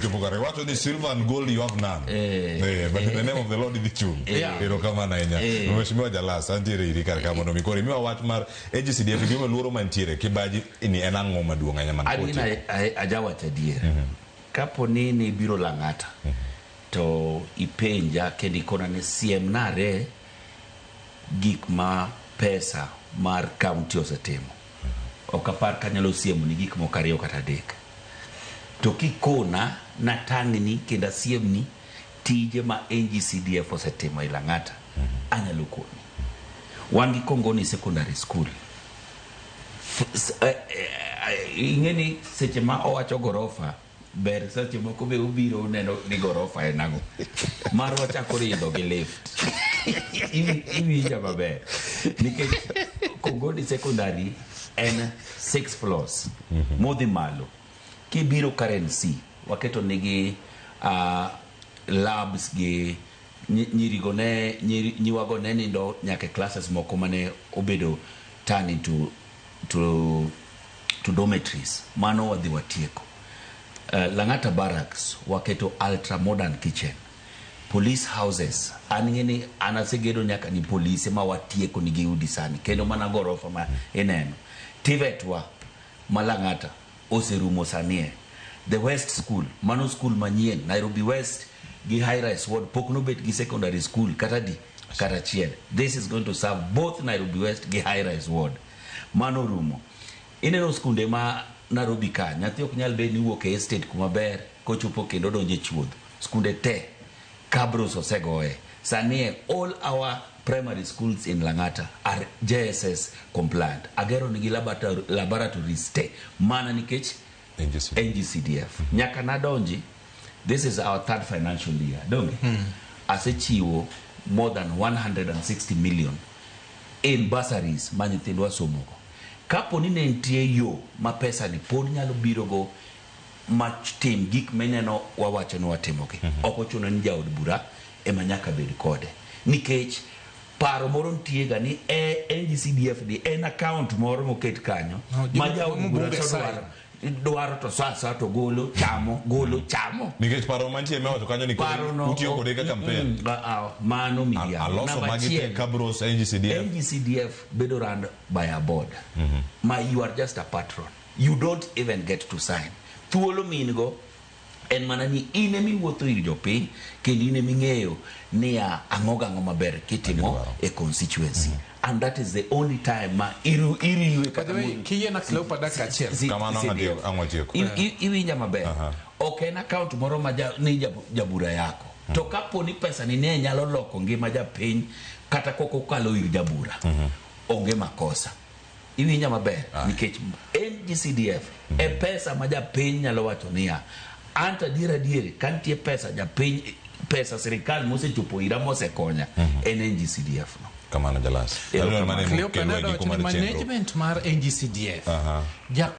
Chopo kare wacho ni silver and gold you have none. Eh. Eh, but in the name of the Lord idhi chung. Yeah. Erokamano ahinya. Eh. Mheshimiwa Jalas, antiere iri kar ka mondo mi koro imiwa wach mar NGCDF gima luoro mantiere kibaji ni en ang'o maduong' ahinya man An gina ajawacho adier. Kapo ni nibiro Lang'ata to ipenja kendo ikona ni siem nare gik ma pesa mar county osetimo. Ok apar kanyalo siemo ni gik moko ariyo kata adek. To kikona natang'ni kendo asiemni tije ma NGCDF osetimo e Lang'ata, anyalo koni. Wan gi Kongoni Secondary School. Ing'e ni seche ma owacho gorofa ber seche moko be ubiro uneno ni gorofa en ang'o. Marwa chako ridho gi lift. Iwinja maber. Nikech Kongoni Secondary en 6 floors modhi malo. Kibiro Karen C, waketo nigi labs gi nyirigo ne nyiri, nyiwago ne nindo nyaka e classes moko mane obedo turn into to dormitories. Mano wadhi watieko. Lang'ata Barracks waketo ultra modern kitchen. Police houses an ng'e ni an asegedo nyaka ni polise ma watieko nigi udi sani kendo mana gorofa ma ineno. TVET wa ma Lang'ata oserumo sani e. The West School, mano school manyien, Nairobi West gi High Rise Ward pok nobet gi secondary school kata di kata achiel. This is going to serve both Nairobi West gi High Rise Ward. Mano orumo. Ineno skunde ma Nairobi ka, nyathi ok nyal bet ni wuok e estate kuma ber kochopo kendo donjo e chuodho. Skunde te cabros osegoye. Sani e all our primary schools in Lang'ata are JSS compliant. Agero nigi laboratories te mana nikech NGCDF. NGCDF. Nyaka nadonji, this is our third financial year. Donge? Asechiwo more than 160 million in bursaries ma nyithindwa somogo. Kapo ni ne nitie yo ma pesa ni pod nyalo birogo ma tim gik mineno wawacho ni watimogi. Ok ochuno ni jaod bura ema nyaka bed kode. Nikech paro moro nitie ga ni e NGCDF ni en account moro moket kanyo No, ma jaod bura mbunge to sign. dwaro to sa sa to golo chamo golo chamo. Nikech paro mantie miwacho kanyo ni Paro no utiyo kode ka campaign. Mano miriambo. Aloso Namba magi te achiel, cabros NGCDF. NGCDF bedo run by a board. Ma you are just a patron. You don't even get to sign. Thuolo min go en mana ni in ema iwuotho ir jopiny kendo in ema ing'eyo niya ang'o gang'o maber kitimo Magidwaro. e constituency. And that is the only time ma iriwe By the kata way, mo- kiyiena Cleopa dakika achiel. Kamano CDF. ang' watieko. Iwinja maber. Ok en account moro ma ni jabura yako. To kapo ni pesa ni ne nyalo loko ngima japiny kata kok okalo ir jabura, onge makosa. Iwinja maber nikech NGCDF e pesa ma japiny nyalo wacho niya an to adier adier ka nitie pesa japiny pesa sirikal mosechopo ira mosekonya en NGCDF no. Kamano Jalas. Erokamano. Mane Cleopa mokelwa e nadwa giko wacho ni mar chenro. management mar NGCDF.